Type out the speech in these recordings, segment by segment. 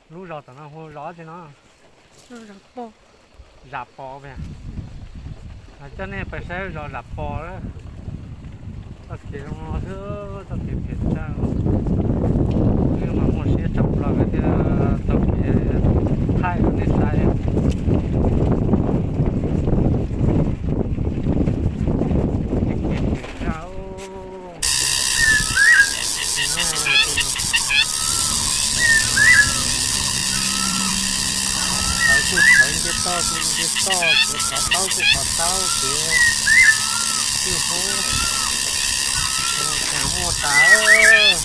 Lub zos tom no hu zos tsi no? Zos Pos. Coj nej pais saib zos Zam Pos. Txoj kev zoo no xwb, txoj kev phem tshaj. Wb mas muaj siab tshaj plaws thiab, tau kev thaij rau nej saib. Kev phem tshaj. Thawv kuj thawv nce toj, kuj nce toj, kev qhov taub kuj qhov taub, kev twj hub, cas muaj tas.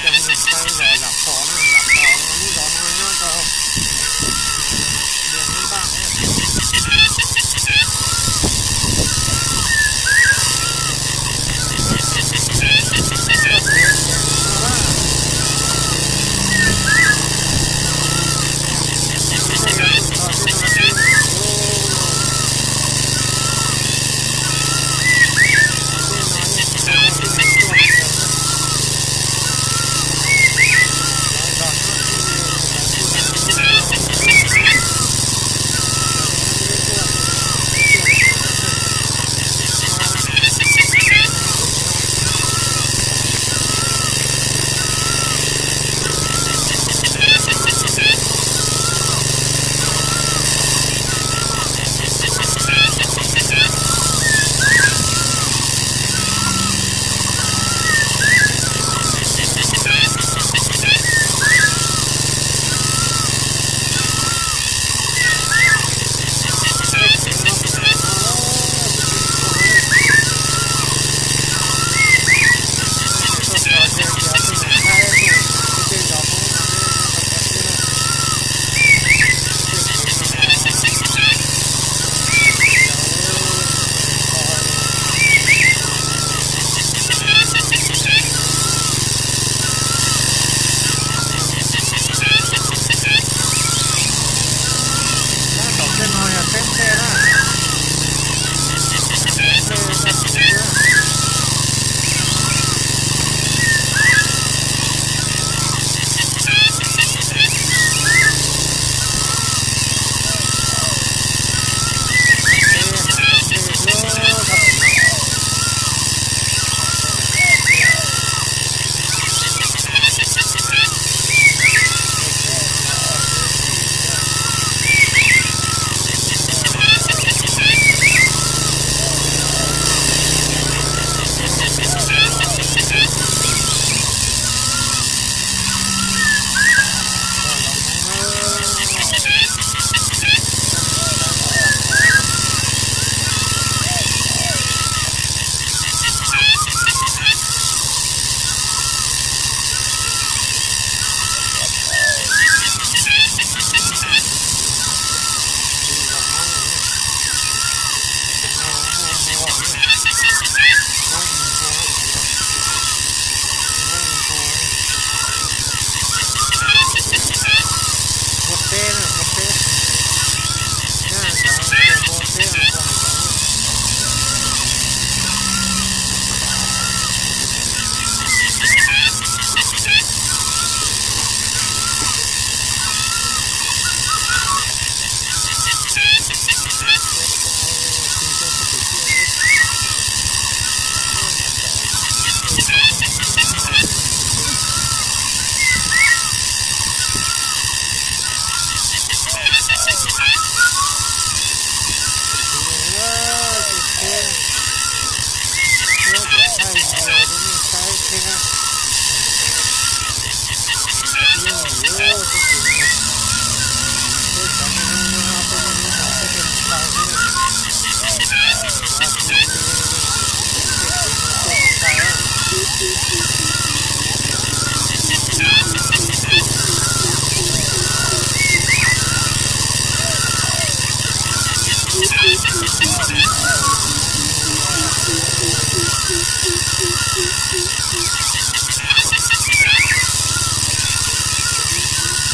Cov neeg saib zos Zam Pos na, Zam Pos no lub zos no nyob rau Liaj Npaj.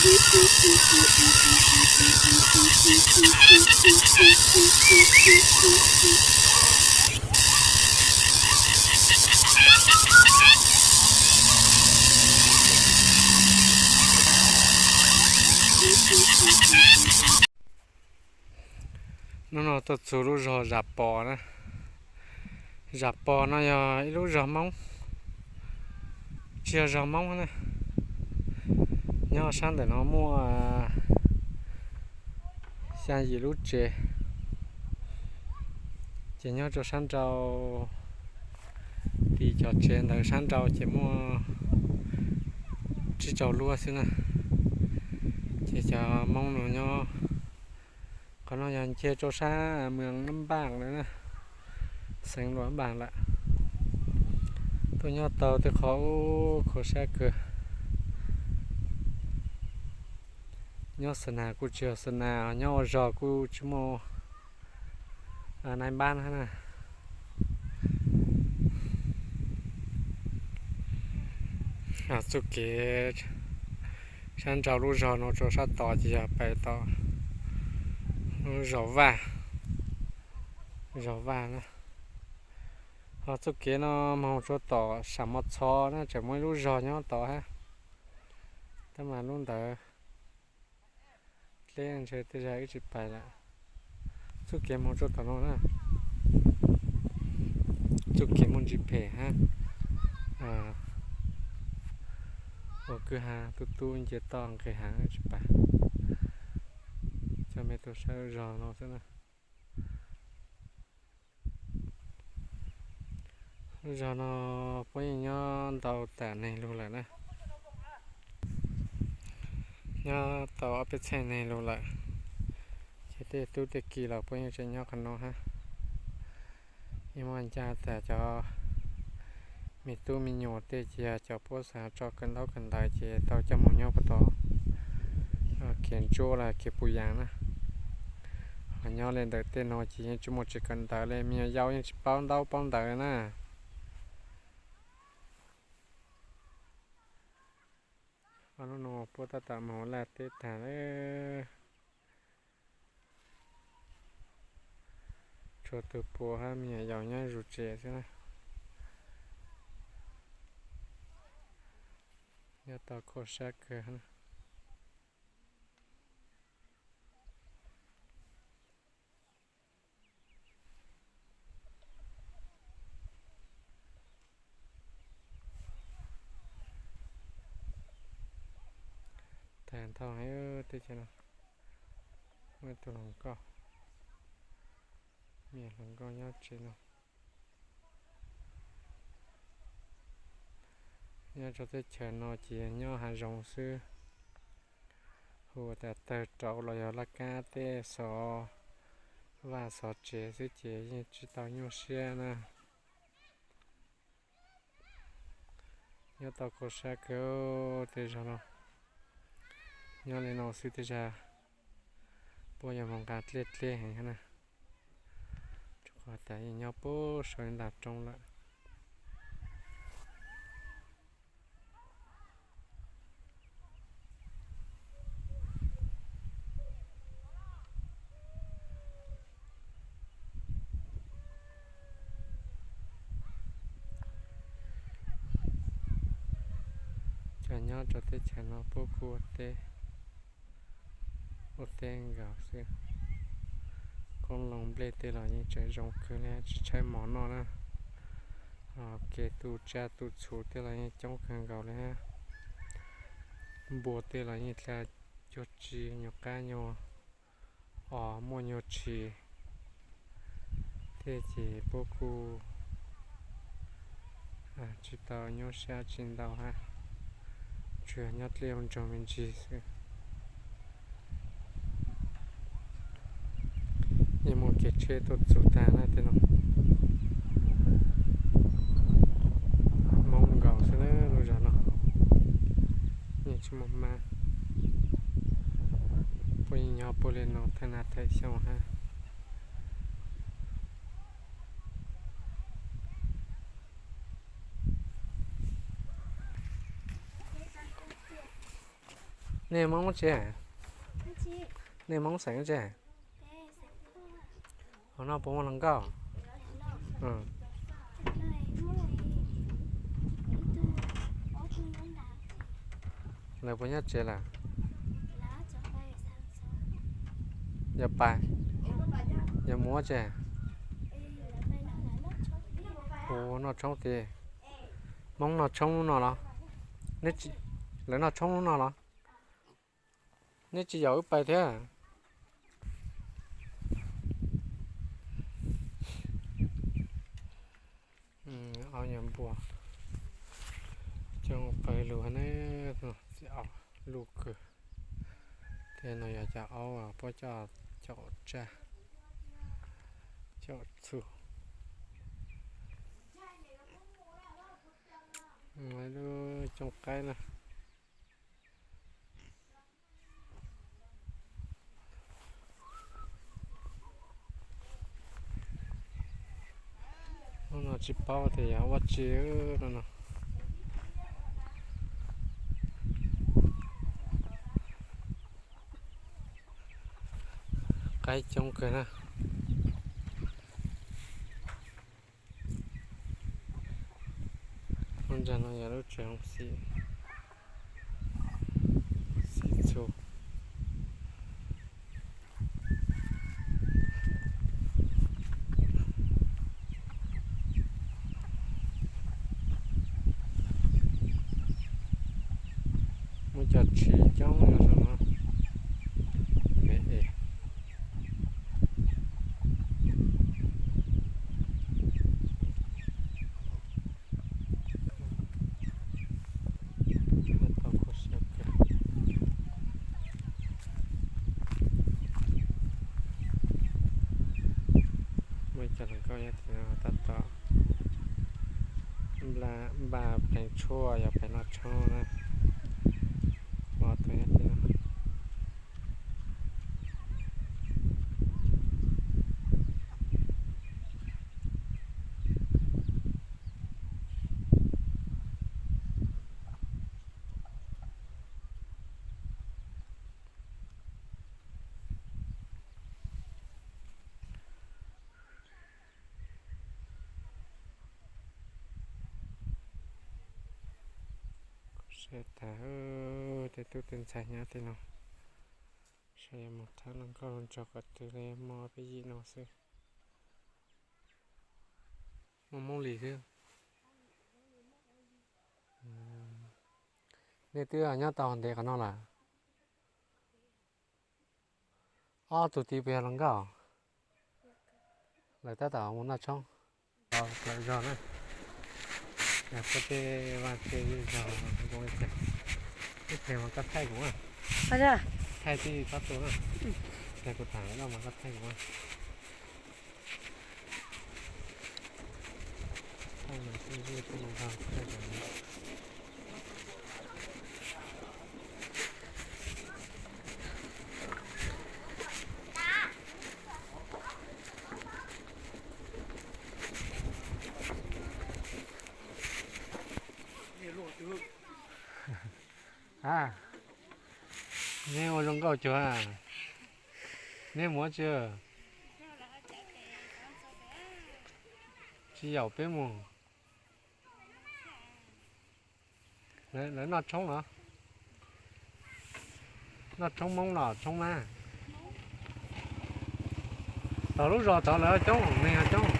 Hnub no tuaj txug lub zog Zam Pos na. Zam Pos no yog ib lub zog Hmoob, tsis yog zog Hmoob na. Nyob sab ntawm no muaj xya yim lub tsev, ces nyob rau sab nrau, tim cov tsev ntawd sab nrau ces muaj tsib rau luab xwb na. Ces cov Hmoob no nyob, qhov no yog nce rau sab Muas Npaj lawm na, xeev Luam Npaj lawm. Tuaj nyob tau tej qhov ub kho siab kawg. Nyob xa nas kuj tsis yog xa nas, nyob ua zog kuj tsis muaj nai npab na. Txuj kev sab nrau lub zog no rau sab tod ces yog pais tom lub zos Vaj, zos Vaj na. Ho txuj kev no moog rua tom Sam Mos Txhos na, tseem muaj ib lub zog nyob tod hab, tab mas lub ntawd dleb ntshe tej zag wb tsis pais lawm. Txuj kev moog rua tom no na, txuj kev muaj ntsis phem hab, ua kwj ha tub tub nce toj nqis heev tsis pais. Coj mej tuaj saib lub zog no xwb na. Lub zog no puab yeej nyob ntau tam neeg lug lawm na. Nyob tau ob peb txheej neeg lug lawm, ces tej tub tej ki los puab yeej tseem nyob qhov no hab. Yeej muaj ncaj tas cov me tub me nyuam tej ces yog cov puab xav tso kawm ntaub kawm ntawv ces tau coj moog nyob puag tod, kev ntsuab los kev puv yaas na. Ho nyob le ntawm tej no ces yeej tsis muaj tsev kawm ntawv le, me nyuam yaus yeej tsis paub ntaub paub ntawv na. Ho hnub no puab tab tom moog laj teb tag lawm. Tshuav tug puab hab me nyuam yaus nyob zuj tsev xwb na. Nyob tau kho sab kawg. Tag nrho teb chaws no, muaj ib tug hluas nkauj, me hluas nkauj nyob tsev no. Nyob rau teb chaws no ces nyob hav zoov xwb, hu tas tawg rauv los yog laj kab tej xov vaj xov tsev xwb ces yeej tsis tau nyuaj siab na. Nyob tau kho sab kawg tej zog no. Nyob li no xwb tej zag puab yuav moog nqa dlej dlej heev na, rau qhov tas yeej nyob puag saum ib nta roob lawm. Cov nyob rau teb chaws no puab kuj ua teb, ua teb nkaus xwb. Qoob loo nplej tej los yeej tseem zoo kawg li, tsis tshaib mov noj na. Kev tu tsaj tu txhu tej los yeej coob kawg nkaus li. Npua tej los yeej dlha cuag tsi, nyuag qab nyuag os, muaj nyuag tshis tej ces puab kuj tsis tau nyuaj siab tsi ntau hab, tsuas yog nyob dlej ua ntsoog me ntsis xwb. Yeej muaj kev tsheb tuaj txug tag na tej no. Hmoob nkaus xwb na lub zog no, yeej tsis muaj hmab. Puab yeej nyob puab li no thaj naj thaj xyoo hab. Nej Hmoob tsi? Nej Hmoob xeem tsi? Ho no puas muaj hluas nkauj? Lawv puas nyob tsev lawm? Yog pais, yog mus ua tsi? Ua noj tshoob tid. Hmoob noj tshoob lub no los? Lawv noj tshoob lub no los? Nej tsis yaum wb pais thiab? Ob nyuag npua coj qw lug ne, txiv aub luj kawg. Tej no yog cov aub puab coj caum tsaj, caum txhu. Lub cooj qaib na. Hnub no tsis paub tias yog ua tsi no no. Qaib coob kawg na. Lub ntawm no yog lub tsev hoob xim, xim txhu. Muaj cov tshis coob no, me es. Muaj cov hluas nkauj nyob tim no tab tom npaj pleev tshuaj yog pem noj tshoob na. Ob tug nyob tim no. Sawv tas, tej tub tej ntxhais nyob tim no, sawv yuav mus thab hluas nkauj hluas nraug kom twg li, muaj peb yim no xwb. Muaj Hmoob Lis xwb. Nej twb nyob tau ntev qhov no lawm? Ob tug tid puas yog hluas nkauj? Lawv tab tom mus noj tshoob. Lawm zog na. Puab tej vaj tej zog zoo li cas? Ib pliag mas koj thaij kuv na. Thaij tib txhob tu na. Ib pliag kuv tham lawm mas koj thaij kuv na. A, neb ua zoo nkauj cuag. Neb mus tsi? Tsis yaum peb mus. Lawv noj tshoob los? Noj tshoob Hmoob los tshoob Mab? Tom lub zos tod lawv coob, neeg coob,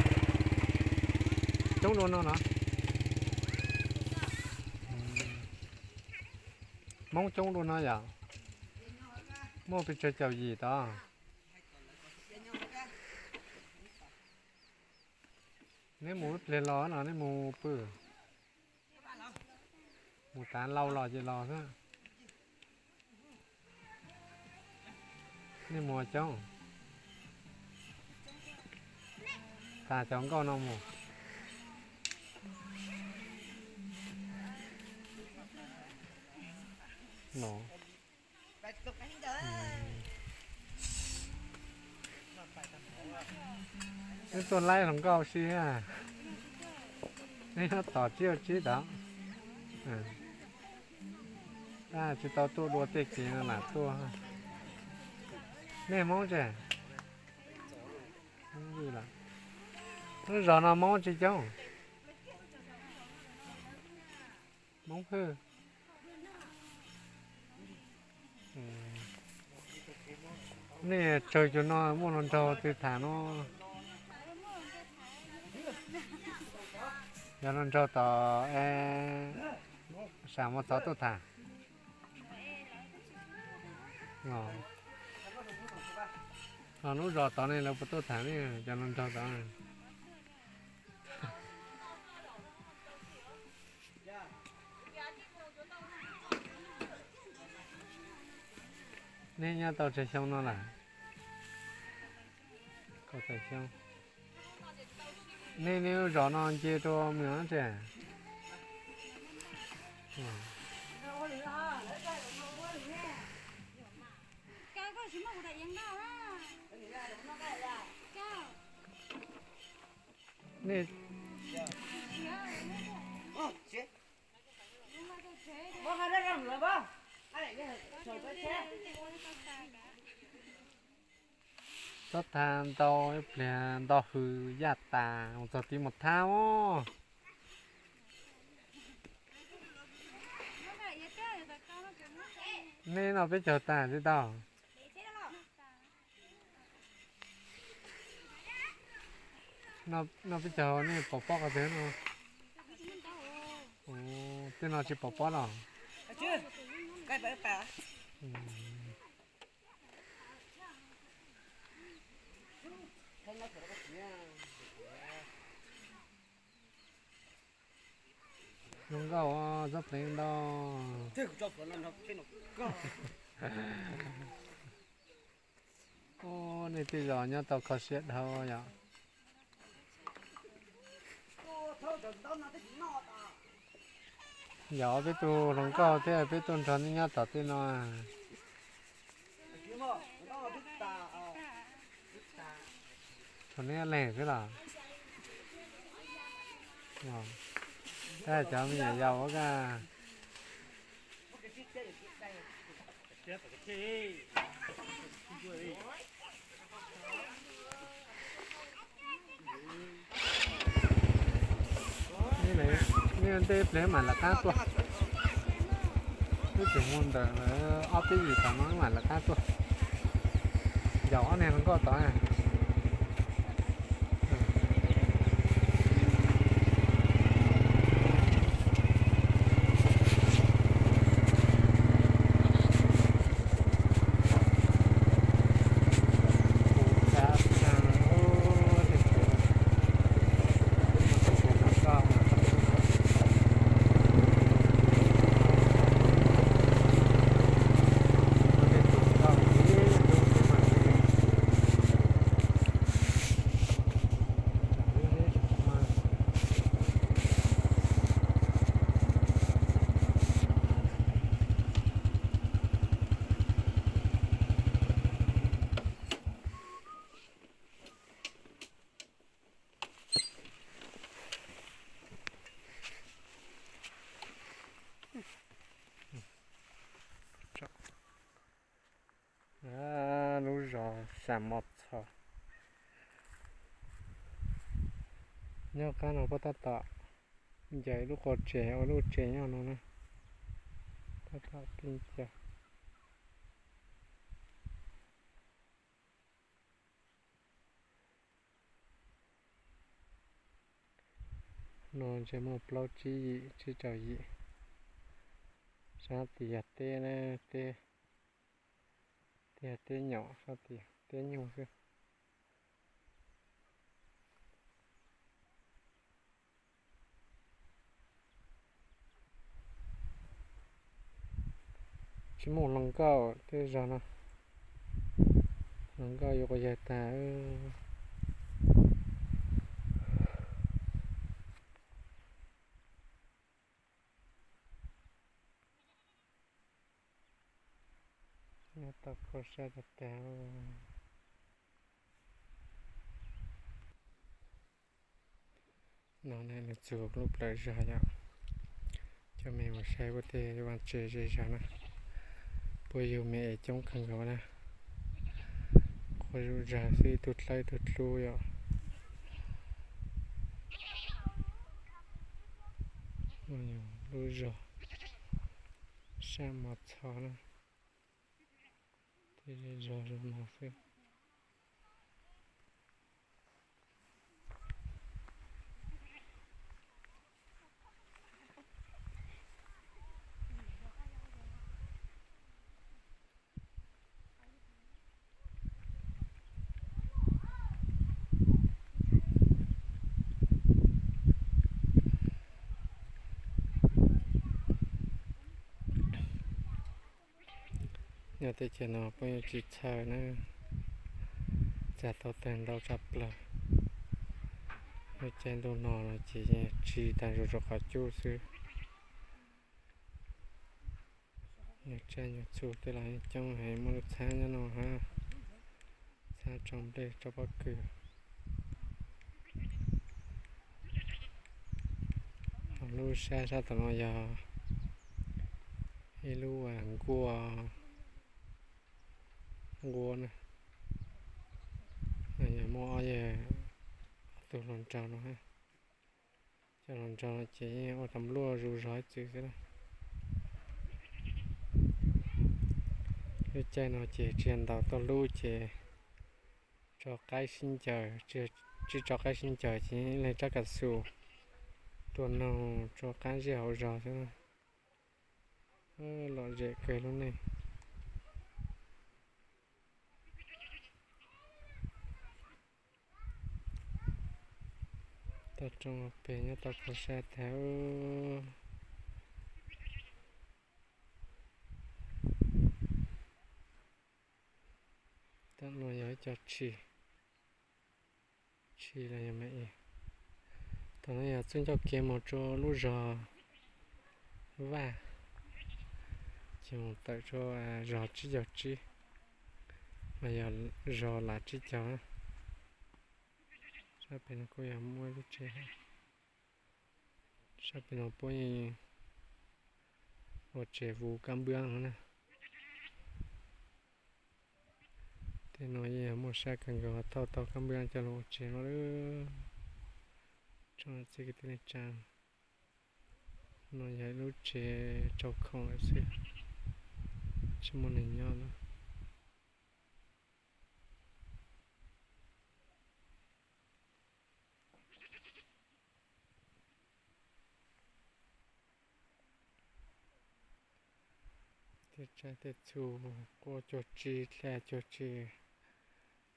coob dua no los? Hmoob coob dua no yom? Muaj pes tsawg caum yim tod? Neb mus ib pliag los no neb mus pw? Mus tav lau los ces los xwb. Nej mus coob. Tas cov nkauj no mus. Neb tuaj laib hluas nkauj si. Neb nyob tom tsib caug tsib tod. Tsis tau tuaj dua tej kev no lam tuaj. Nej Hmoob tse? Lub zos no Hmoob tsis coob. Hmoob Hwj. Nej tsawg cov no muaj hluas nraug twg tham no? Yog hluas nraug tod es sam muaj txov tuaj tham. Lub zos tod ne lawv puas tuaj tham ne, cov hluas nraug tod? Nej nyob tau tsawg xyoo no lawm? Kaum tawm xyoo. Nej, nej lub zos no nce rau Mws Ab tse? Nej, txhob thab ntau, ib pliag nto hws yaj tas mus txog tid mus thab os. Nej noj peb caug tas tsis tau? Noj peb caug nej pom pob qhov twg no? Tej no tsis pom pob los? Zoo nkauj, txob pleev ntau. Ub, nej tej zos nyob tau kho siab dhau yom. Yog peb tug hluas nkauj thiab peb tuaj nrog nej nyob tom tej no. Thaum neb leeg xwb los? Cov me nyuam yaus ua kaj. Nej ntej pliag mam lawv qab tuaj. Twb tseem muaj ntawm lawv ob peb yim tom no mam lawv qab tuaj. Yaum ob niag hluas nkauj tod. Lub zos Xas Mos Txhos. Nyob qab no puab tab tom ncaim lub qhov tsev ua lub tsev nyob no na. Tab tom pib caug. No ntshe muaj plaub tsib yim tsib rau yim. Sab tid yog teb, teb, teb nyom, sab tid teb nyuj xwb. Tsis muaj hluas nkauj tej zog no, hluas nkauj yuav quas yaig tag. Nyob tau kho siab tag tag. No nws txug lub plawv zog yom, coj mej mus saib puab tej vaj tse zej zog na. Puab yug me es coob kawg nkaus na. Quaj zuj zug xwb, ib tug dlawb ib tug dlub yom. Lub zos Sab Mos Txhos na, tej zej zog zoo no xwb. Nyob teb chaws no peb yeej tsis txhawj na, txag tau tag ntau tshaj plaws. Lub caij ntuj no no ces tsis tag zus rau qhov cub xwb. Nyuag tsaj nyuag txhu tej los coob heev, muaj lub txhab nyob no hab, txhab tso nplej tso pob kws. Ho lub sab sab tom no yog ib lub nkuaj, nkuaj na, yog muaj ob yawg, ob tug hluas nraug no hab. Cov hluas nraug no ces yeej ua tau npluaj zus zog ib txwm xwb na. Lub caij no ces tsis yog ntaus tau lub ces tso qaib sib ncaws, tsis tso qaib sib ncaws ces leej rab kav xus tuaj noog tso qab ziaj hauv zog xwb na. Lom zem kawg lub neej. Toj roob pem nyob tau kho sab tag. Tam no yog ib co tshis, tshis los yog me es. Tam no yog txuj ncauj kev mus rau lub zos Vaj, ces mus tawm rau zos Tsib Caug Tsib, los yog zos Lav Tsib Caug. Sab pem no kuj yog muaj lub tsev, sab pem no puab yeej ua tsev vuv kab npwab no na. Tej no yeej yog muaj sab kawg nkaus, thauj tau kab npwab coj los ua tsev no lawm. Tsoom txij kwv tij neej tsa, no yog ib lub tsev tsau khoom lawm xwb, tsis muaj neeg nyob na. Tej tsaj tej txhu, quaj cuag tsi dlej cuag tsi,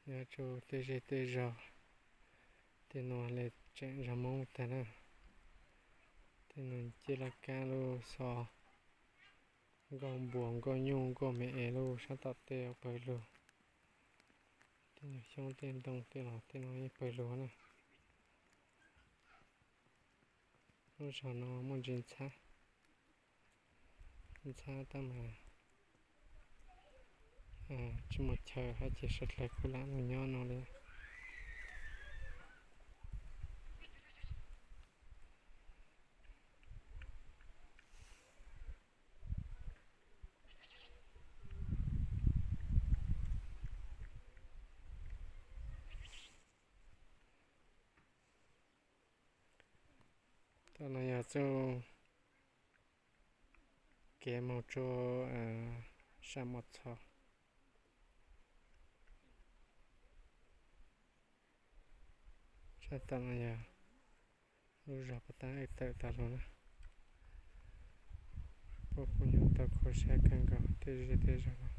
nyob rau tej zej tej zog. Tej no li tseem zog Hmoob tag na. Tej no ciaj laj kab lub xov, nkauj npuas nkauj nyuj nkauj me es lub sab tom tej pawg lug. Tej nyuag xyoob tej ntoo tej los tej no yeej pawg lug na. Lub zos no muaj ntsis ntxhab, ntxhab tab mas tsis muaj chaw hab ces sawv dlawg kuj lam mus nyob no li. Tam no yog txuj kev moog rua Sab Mos Txhos. Sab tom no yog lub zog puag ta wb tawm tag lug na. Puab kuj nyob tau kho sab kawg nkaus tej zej tej zog no.